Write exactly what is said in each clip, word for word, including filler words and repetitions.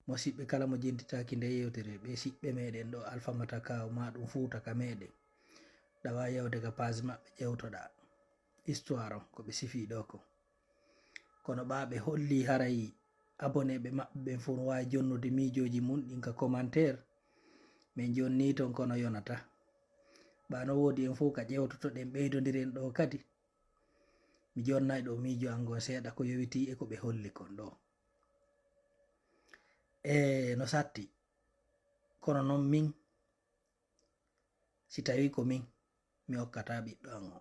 Mosiɓɓe kala mo jentitaaki nde yewtere, ɓe siɓɓe meɗen ɗo Alpha Matakaw ma ɗum Fuuta ka meɗen. Ɗawa yewde ka page maɓɓe ƴewtoɗa histoire on ko ɓe sifi ɗo ko. Kono ɓa ɓe holli haray abonné ɓe maɓɓe ɓen fof no waawi jonnude miijooji mum ɗin ka commentaire. Min jonni ton kono yonata. Ɓa no woodi en fof ka ƴewtotoɗen ɓeydondiren ɗo kadi. Mi jonnay ɗo miijo an ngon seeɗa ko yowiti e ko ɓe holli kon ɗo. E no satti. Kono non min, si tawi ko min, mi okkata ɓiɗɗo an o.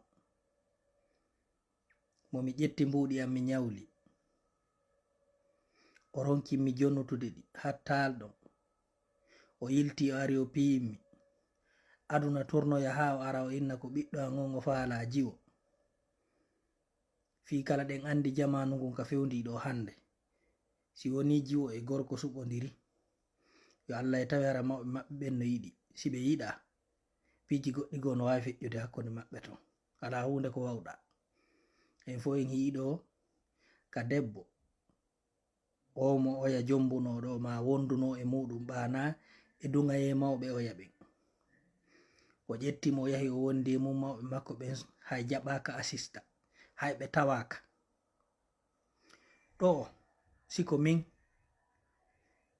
Mo mi ƴetti mbuuɗi an mi ñawli. O ronki mi jonnutude ɗi, haa taalɗon. O yilti o ari o piyimmi. Aduna turnoya haa o ara o inna ko ɓiɗɗo an on o faalaa jiwo. Fii kala ɗen anndi jamaanu ngun ka fewndii ɗo hannde. Si wonii jiwo e gorko suɓondiri, yo Alla e tawi hara mawɓe maɓɓe ɓen no yiɗi. Si ɓe yiɗaa, piiji goɗɗi goo no waawi feƴƴude hakkunde maɓɓe ton. Alaa huunde ko wawɗaa. En fof en hi'i ɗo ka debbo. Oo mo oya jombunoo ɗo maa wondunoo e muuɗum ɓaanaa e duŋayee mawɓe oya ɓen. O ƴetti mo o yahi o wondi e mum mawɓe makko ɓen hay jaɓaaka asista. Hay ɓe tawaaka. Ɗoo, si ko min,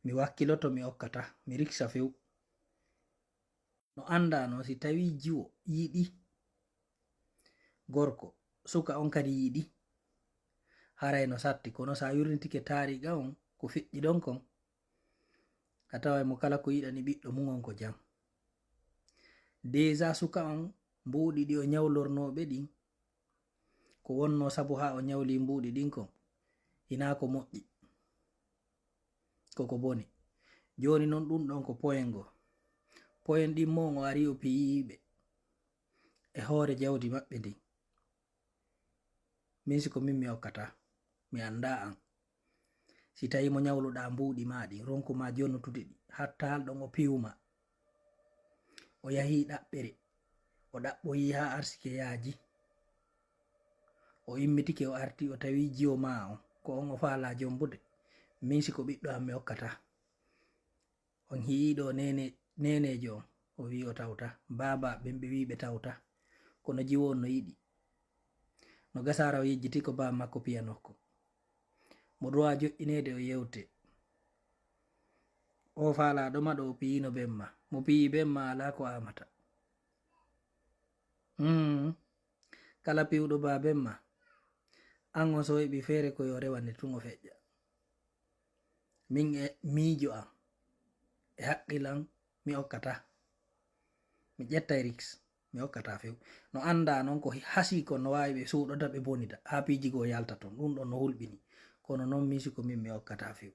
mi wakkiloto mi okkata, mi riksa few. No anndaa non si tawii jiwo yiɗi gorko, suka on kadi yiɗi, haray no satti. Kono sa yurnitike taariiga on, ko feƴƴi ɗon kon, a taway mo kala ko yiɗani ɓiɗɗo mum on ko jam. Déjà suka on mbuuɗi ɗi o ñawlornooɓe ɗin, ko wonnoo sabu haa o ñawli mbuuɗi ɗin kon, hinaa ko moƴƴi. Koko boni. Jooni non ɗum ɗon ko poyen goo. Poyen ɗin mo o ari o piyiiɓe e hoore jawdi maɓɓe ndin. Min si ko min mi okkata, mi anndaa an. Si tawi mo ñawluɗaa mbuuɗi maa ɗin, ronku maa jonnutude ɗi, hatta hal ɗon o piyu ma. O yahii ɗaɓɓere, o ɗaɓɓoyii haa arsike yaaji. O immitike o arti o tawi jiwo maa on, ko on o faalaa jombude. Min si ko ɓiɗɗo am mi okkata. On hi'i ɗo nene, neneejo on, o wi'i o tawta. Baaba ɓen ɓe wi'i ɓe tawta. Kono jiwo on no yiɗi. No gasaara o yejjiti ko baa makko piyanokko. Mo ɗowa joƴƴineede o yewte. O faalaa ɗo ma ɗo o piyino ben ma. Mo piyi ben ma alaa ko amata. Mm. Kala piwɗo baa ben ma. An on so heɓi feere ko yo rewane tun o feƴƴa. Min e miijo an. E haqqil an mi okkata. Mi ƴettay riks. Mi okkata few. No anndaa non ko hasii kon no waawi ɓe suuɗoda ɓe bonida. Haa piiji goo yalta ton. Ɗum ɗon no hulɓini. Kono non min si ko min mi okkata few.